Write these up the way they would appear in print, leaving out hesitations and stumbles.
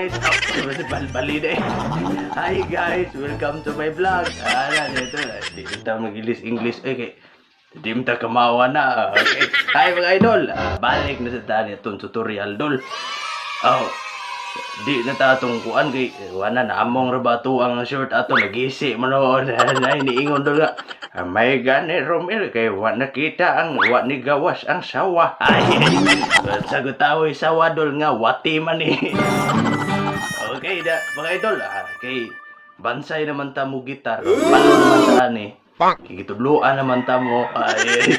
Guys! Oh, bali na eh. Hi guys! Welcome to my vlog. Ana, dito. Dito tayo mag-English English. Okay. Di mo ta kamawa na. Okay. Hi mga idol! Balik na sa tani itong tutorial, dol. Oh, di na ta atong kuan kay wala na among ra ba ato ang short ato nagisi man noon na niingon dol nga may gani Romel kay wa nakita ang wa ni gawas ang sawa. Ay, sagot tawo sawa dol nga wati man ni. Okay da mga idol, kay bansay naman ta mo gitar, balo naman ta ani, kikitudloan naman ta mo. Ay,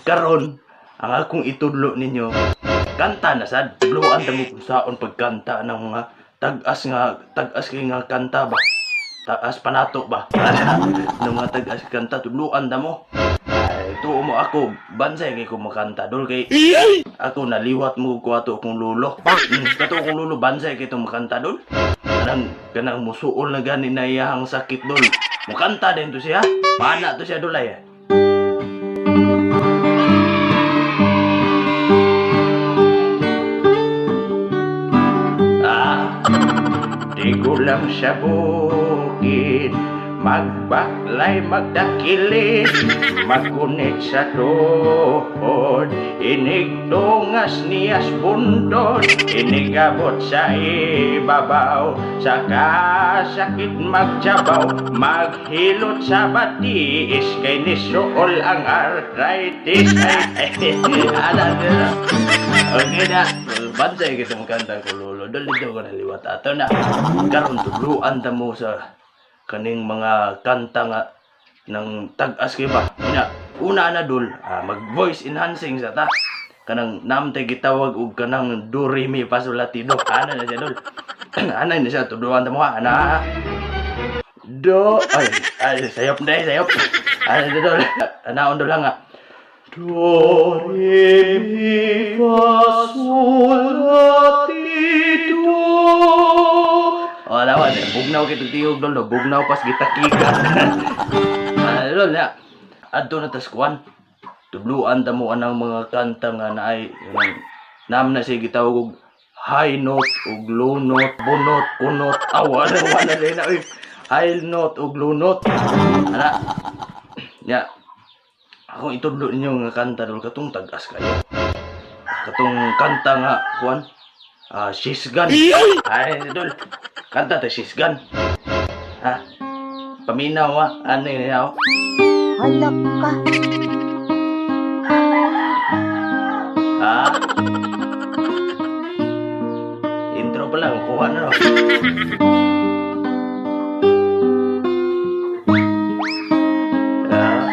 karon ang akong itudlo ninyo kanta na sad, tudloan ta mo kung saon pagkanta ng mga tag-as nga tag-as kay nga kanta ba, taas panato ba ng mga tag-as kanta, tudloan ta mo. Ay, tuo mo ako, bansay kay ko makanta dol kay ako naliwat mo ko ato akong lulo. Kato akong lulo bansay kay itong makanta dol. Kanang kanang musuol na gani na iyahang sakit dol. Mukanta din to siya. Pana to siya dol ay. Ah, di ko lang sa bukid, magbaklay, magdakilid, magkunit sa tuhod, inig tungas niyas bundod, inigabot sa ibabaw, sa kasakit magtsabaw, maghilot sa batiis, kay nisuol ang arthritis. Ay, ay, ala, ala. Okay na. Bansay kitong kanta ko lolo. Dol dito ko naliwat ato na. Karon tudluan ta mo sa kaning mga kanta nga ng tag-as kay ba. Una, una na dol, mag voice enhancing sa ta. Kanang namtay gitawag og kanang do re mi fa sol la ti do. Ana na siya dol. Ana na siya tudluan ta mo ha. Ana. Do ay ay sayop na sayop. Ana na dol. Anaon dol lang nga. Do, re, mi, fa, sol, la, ti, do. O, alawa, bugnaw kay tiyog dol, no? Bugnaw pas gitakigan. Dol, na. Adto na tas kuan. Tudluan ta mo anang mga kanta nga naay nam na siya gitawag og high note ug low note, bunot, kunot, awa na wala na oy. High note ug low note. Ana. Ya. Akong itudlo ninyo nga kanta dol katong tag-as kayo. Katong kanta nga kuan. She's Gone. Ay, dol. Kanta ta She's Gone. Ha? Paminaw ha. Ano yun yaw? Halak ka. Ha? Intro pa lang, kuha na no. Ah.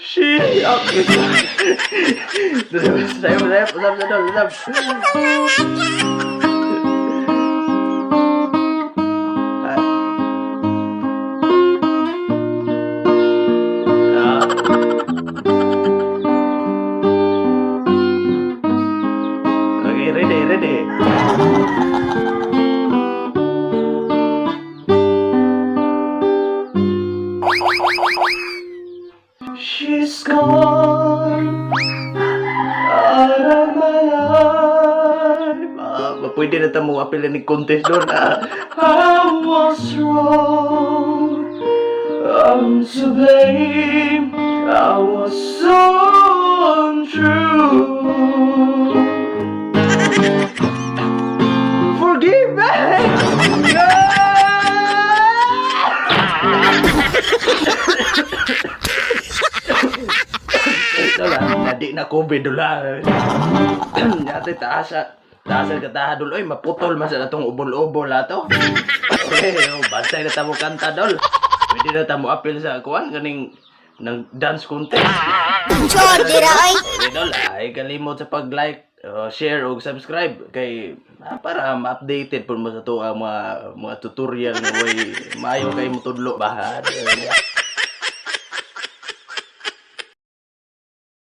Shit! Okay. Sayop, sayop, usap sa dol, usap. Ah. Ah. Okay, ready, ready. She's gone out of my life. Pwede na tamo apil ni contest doon. I was wrong. I'm to blame. I was so untrue. Forgive me! Ito lang, nadi na COVID dula. Yate taasa. Taasa ka taha dul. Oy, maputol man sa atong ubol-ubol ato. Okay, oh, bantay na tamo kanta dol. Pwede na tamo apil sa kuan kaning ng dance contest. Chod, dira oy. Okay, dol, ay kalimot sa pag-like, share ug subscribe kay para ma-updated pud mo sa to ang mga tutorial nga way maayo kay motudlo ba.